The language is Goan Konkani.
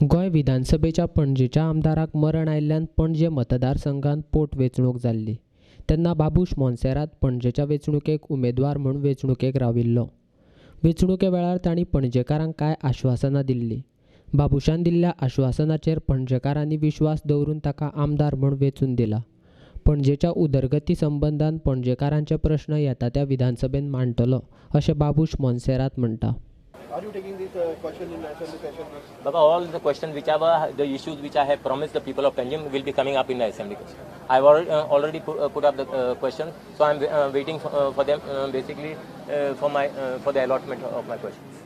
गोंय विधानसभेच्या पणजेच्या आमदाराक मरण आयिल्ल्यान पणजे मतदारसंघांत पोटवेंचणूक जाल्ली तेन्ना बाबूश मोन्सेरात पणजेच्या वेंचणुकेक उमेदवार म्हूण वेंचणुकेक राविल्लो. वेंचणुके वेळार तांणी पणजेकारांक कांय आश्वासनां दिल्लीं. बाबूशान दिल्ल्या आश्वासनाचेर पणजेकारांनी विश्वास दवरून ताका आमदार म्हूण वेंचून दिला. पणजेच्या उदरगती संबंदान पणजेकारांचे प्रश्न येता त्या विधानसभेंत मांडटलो अशें बाबूश मोन्सेरात म्हणटा. Are you taking this question in assembly session? Baba, all the questions which are the issues which I have promised the people of Panjim will be coming up in the assembly question. I have already put up the question, so I am waiting for them basically for the allotment of my questions.